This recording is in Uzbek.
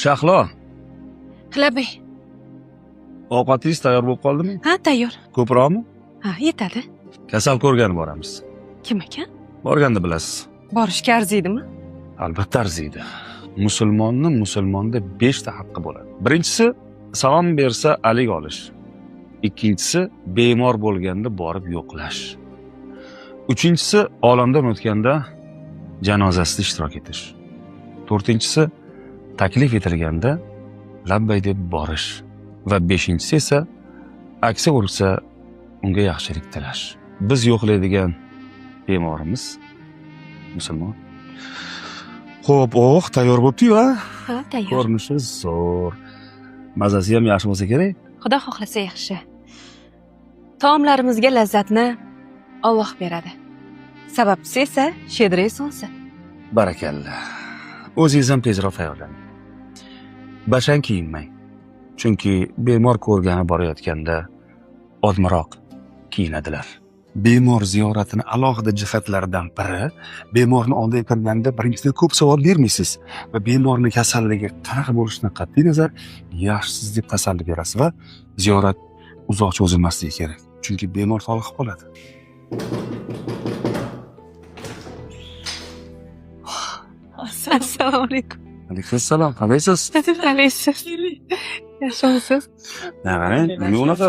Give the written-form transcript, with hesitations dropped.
Shahlo, Labay. Ovqatingiz tayyor bo'lib qoldimi? Ha, tayyor. Ko'proqmi? Ha, yetadi. Kasal ko'rgani boramiz. Kim ekan? Borganda bilasiz. Borishga arziydimi? Albatta arziydi. Musulmonni musulmonda 5 ta haqqi bo'ladi. Birinchisi, salom bersa alik olish. Ikkinchisi, bemor bo'lganda borib yo'qlash. Uchinchisi, olamdan o'tganda janozasida ishtirok etish. To'rtinchisi, taklif etilganda labbay deb borish. Va beshinchisi esa aksa ursa unga yaxshilik tilash. Biz yo'qlaydigan bemorimiz musulmon. Xo'p, oh, tayyor bo'pti-yu, a? Ha, tayyor. Ko'rinishi zo'r. Mazasi ham yaxshi bo'lsa kerak. Xudo xohlasa yaxshi. Taomlarimizga lazzatni Alloh beradi. Sababchisi esa shedra sonsi. Barakalla. O'zingiz ham tezroq tayyorlaning. Bashang kiyinmang. Chunki bemor ko'rgani borayotganda odmiroq kiyinadilar. Bemor ziyoratini alohida jihatlaridan biri, bemorni oldiga kirganda birinchidan ko'p savol bermaysiz va bemorni kasalligi qanaqa bo'lishidan qat'iy nazar yaxshisiz deb tasalli berasiz va ziyorat uzoq cho'zilmasligi kerak. Chunki bemor toliqib qoladi. Assalomu alaykum. Alaykum assalom. Qalaysiz? Qalaysiz? Yaxshimisiz? Nima, nima unaqa